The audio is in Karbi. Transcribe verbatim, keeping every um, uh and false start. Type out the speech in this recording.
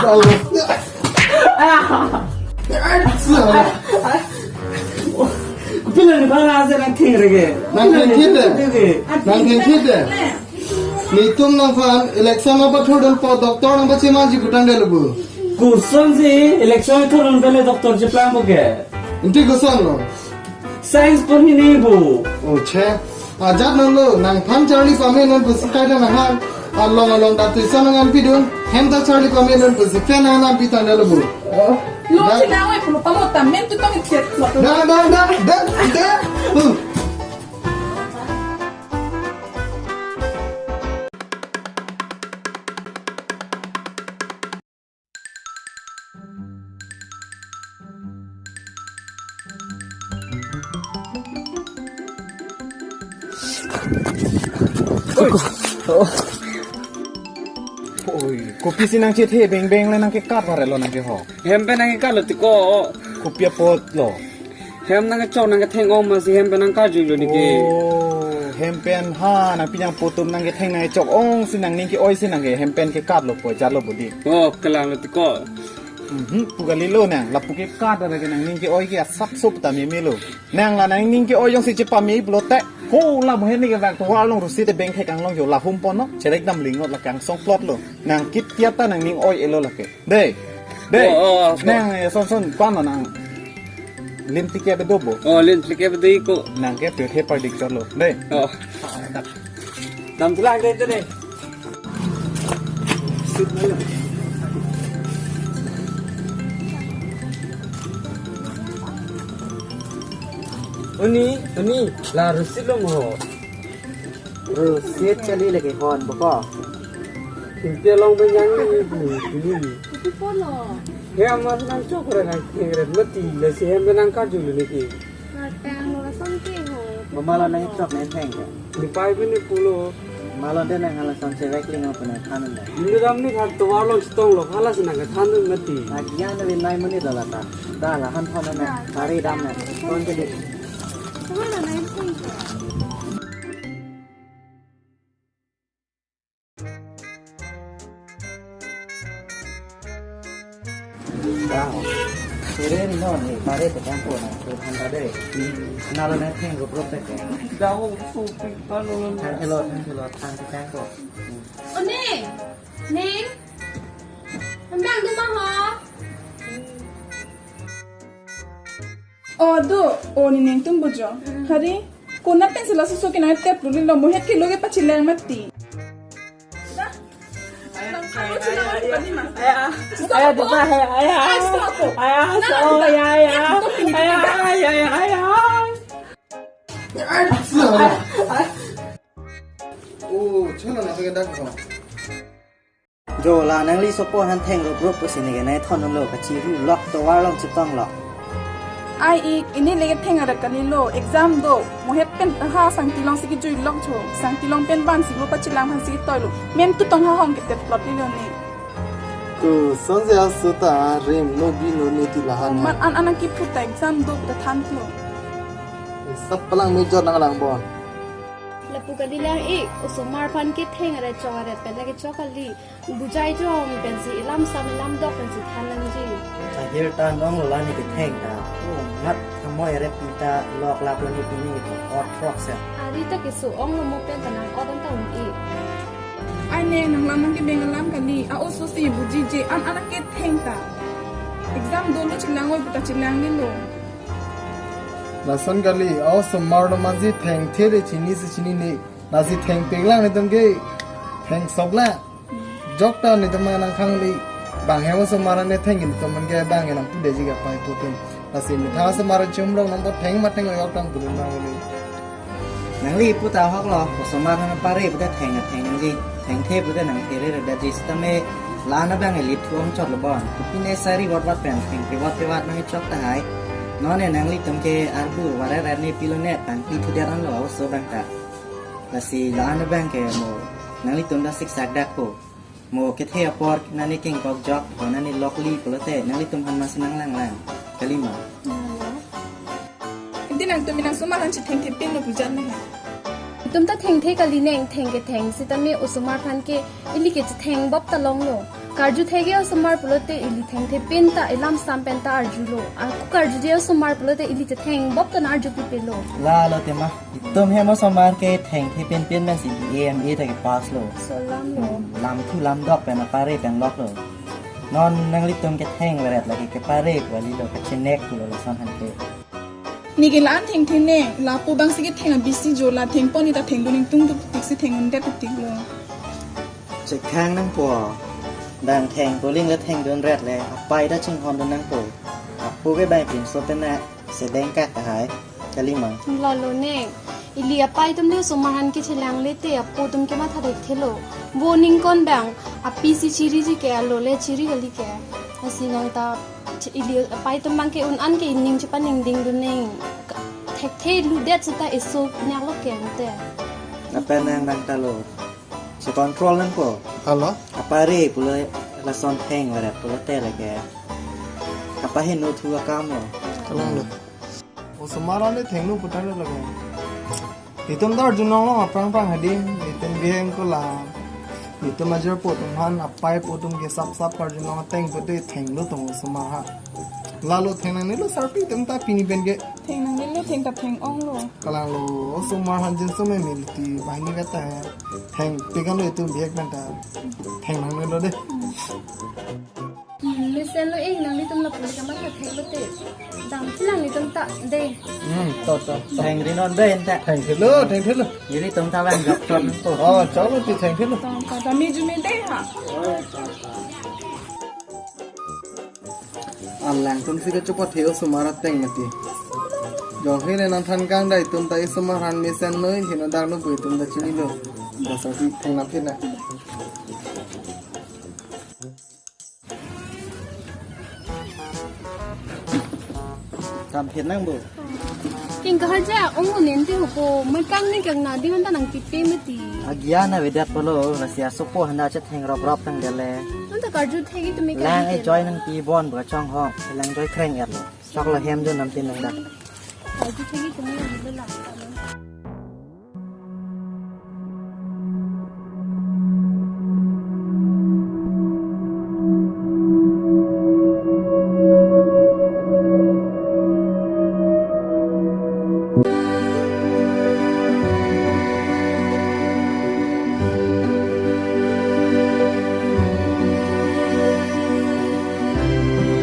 Salah. Salah. Kopilo ni bang ase nangthengre ke? Nangthengthit de? Nangthengthit de? Netum nangphan election nangpathurdun po doctor nangpachemanji putangte lo bu. Kosonsi election thurdun pen doctor cheplangpo ke? Enti kosonlo? Science pon hini bu. O che. Ajat nanglo, nangphan charli pame non pusi kaita nanghan. Along along datu isan nanghan pidun. Hem ta charli pame non pusi fan nanghan pitangte lo bu. Lo Da. Chinawai pulo pamotam mentu tong ithiat lo. Da, da, da, da, da. Hmm. Oi. Oh. Oi, kopisi nangchethe bengbeng le nangkekat varelo nangke ho. Hem pen nangkekatlo tiko. Kopi apotlo? Hem nangkechok nangketheng ong masi hem pen nangkarjulo niki. Oh, hem pen ha nangpi nangpo atum nangketheng nangkechok ongsi nangning ke-oisi nangke hem pen kekatlo po, chalo bodi. Oh, kelanglo tiko. Mhm, pu kalilo nang, lapu kekat ada ke nangning ke-oi ke asap sop ta memelo. Nang la nangning ke-oi jongsi chepame pulote. Ho la mohen ni ke bang tovar along rusi te bengthek anglong jo lahum ponlo, chelek dam lingot la kangsong plotlo. Nang kit tiata nangning oi-elo lake. Dei. Dei. Oh, oh, oh. Nang, eh, son son, pano nang. Lim tike bedo bo. Oh, lim tike bedo iko. Nangke pirthe pardik chotlo. Dei. Oh. Dam tulang dei itu dei. Oni, oni, la rusi lo mo. Rusi chali lagi hon boko. Inte long benyang ni bu, ini ni. Itu polo. He amat nangchokre nangthengre mati, lasi hem nangkarjulo niki. Nangtang lo lason ke ho. Mama lo nangchok nangtheng ke. Ni pai pini pulo. Malo de nanghala son chevek ling apa nangthan na. Ini dam ni khat tovar along chetonglo, halasi nangkethan mati. Agian na bin nai mani dalata. Dala han thon na. Hari dam na. Kon ke di. Sama na nai pun. Wow. Sere ni non ni pare te kan ko na, ko han ta de. Na lo na theng ko prop te. Dawo so pi pa lo lo. Than hello, than hello, than te kan ko. Oni, Ning. Andang duma ho. Oh, do, oh, ni neng tum bujo. Hari, kuna pen sila susu kina tep luli lo, mohet kilo ke pachilang mati. Da? Nang kamu sila mati tadi, Mas. Aya, Stop, aya, oh. Diba, aya, aya. Ay, stop, oh. Aya, Nang, so, nang, aya, aya. Nang, Aya, aya, aya, aya. Oh, chalo na paganda ko. Jo la nangli sopo han theng rup rup pusi neke nai thon lo kachiru lok tovar along chetonglo. Ai ik, ini leke theng arat kalilo, exam do, mohet pen ha sangti alongsi kejui lok jo, sangti along pen ban si lo pachilang han si toilo, men tu tong ha hong ke tep plot lilo ni. Kosonsi aso ta rim no bi no ni ti lahan. Man an an kipu ta exam do ta thanlo. Sap palang major nanglang bon. Lapu kali lang ik, osomar aphan ketheng arat chong arat pen lake chok kali. Bujai jong pensi ilam sam ilam dok pensi than nangji. Ai, Hirtan ong lo la ne ketheng ta. Oh, ngat thamoi rep ta lok lap lo ne pini ko otrok se. Ari ta keso ong lo mo pen ta nang ot an ta un-e. Ai ne nanglam an ke beng alam kali. A-oso si buji je an an ketheng ta. Exam dolo chelang oi puta chelang ni lo. Lason kali, a-osomar lo masi thengthe le chinisi chinine. Lasi thengpik lang netum ke thengsok lang. Jok ta netum nangkhang le. Bang hem osomar ne theng netum man ke bang nang pude ji ka pai putin. Lasi methang osomar chum long nang bo theng ma theng yok tang pulun bang le. Nangli pu ta hok lo, osomar aphan pare puta theng theng nangji. Thengthe puta nangthe re re daji sitame la-an abang elip thu ong chot lo bon. Pine sari wat wat pen thengpi wat pi wat nang chok tahai. Non ne nanglitum ke arbu ware rar ne pilo ne tang pi thu der an lo a-oso bang ta. Lasi la-an abang ke mo nanglitum ta siksak dak po. Mo kethe apor nani kengkok jok, mo nani lokli pulote nanglitum aphan masi nang lang lang. Kali ma. Enti nangtum nang osomar aphan chethengthe pin lo pujan ne. Itum ta thengthe kali neng theng ketheng sitame osomar aphan ke ili ke chetheng bop ta long lo. Karju thege osomar pulote ili thengthe pin ta ilam sam pen ta arju lo. Ako karju de osomar pulote ili chetheng bop ta na arju pipe lo. La lo tema. Itum hem osomar ke thengthe pin pin pensi B A M A ta ke pass lo. So lam lo. Lam thu lam dok pen apare pen lok lo. Non nanglitum ketheng veret lake kepare kali lo, kachenek lo lason aphan ke. Ne ke la-an thengthe ne, lapu bang si ketheng abisi jo, la thengpon ne ta thengdun ingtung tu tik si thengdun det tu tik lo. Chekhang nangpo. Dang theng poling le thengdun ret le, apai ta chinghon dun nangpo. Apo ke bang pinso pen na sedeng kak tahai. Kali ma. La lo ne. Ili apai atum le osomar aphan ke chelang le te apo atum ke matha dek thelo. Bo ningkon bang api si chiriji ke alo le chiri kali ke. Lasi nang ta che-, ili apai atum bang ke un an ke ining chepaningding dun neng. Thekthe ludet seta eso nyak lo ke ante. Lapen nang dang ta lo. Checontrol nangpo. Alo? Apare pulo lason theng veret pulote lake. Apa heno thu akam lo. Kalang lo. Osomar ale thengno putar lo lake. Itum ta arjulong long aphrang phrang hadi, itum biheng ko la. Itum ajirpo atum aphan apai apo atum ke sap sap arjulong ateng pute thenglo tong osomar ha. Lalo theng nangnelo sarpi itum ta pini pen ke. Theng nangnelo theng ta theng ong lo. Kalang lo, osomar aphan jinso me milti bahini kata hai. Thengpik an lo itum bihek pen ta. Theng nangnelo de. Hmm, mesen lo eh, nanglitum lapu le kamatha thek lo te. Dam si nanglitum ta de. Hmm, to, to, to. Thengri non be ente. Thengthelo, thengthelo. Ilitum ta bang jok ton po. Oh, chalo ti thengthelo. Tong ka dami jume de ha. Alangtum si kachopathe osomar ateng mati. Jong hele nangthan kang dai tum ta osomar aphan mesen noi, heno dak lo bui tum ta chinilo. Dasar si theng nang phit na. Kam phit nang bo. King kahar ja, ong unen ti hupo, mai kang ni kang na di hanta nang pipe mati. Agia na vedat polo, lasi asopo handa chet heng rop rop tang dele. Hanta karju thegi tumi lang kang e dele. Joy nang pi bon ba chong hong, lang joy kreng er. Chok la hem jo nam tin nang dak. Karju thegi tumi nang dele lang.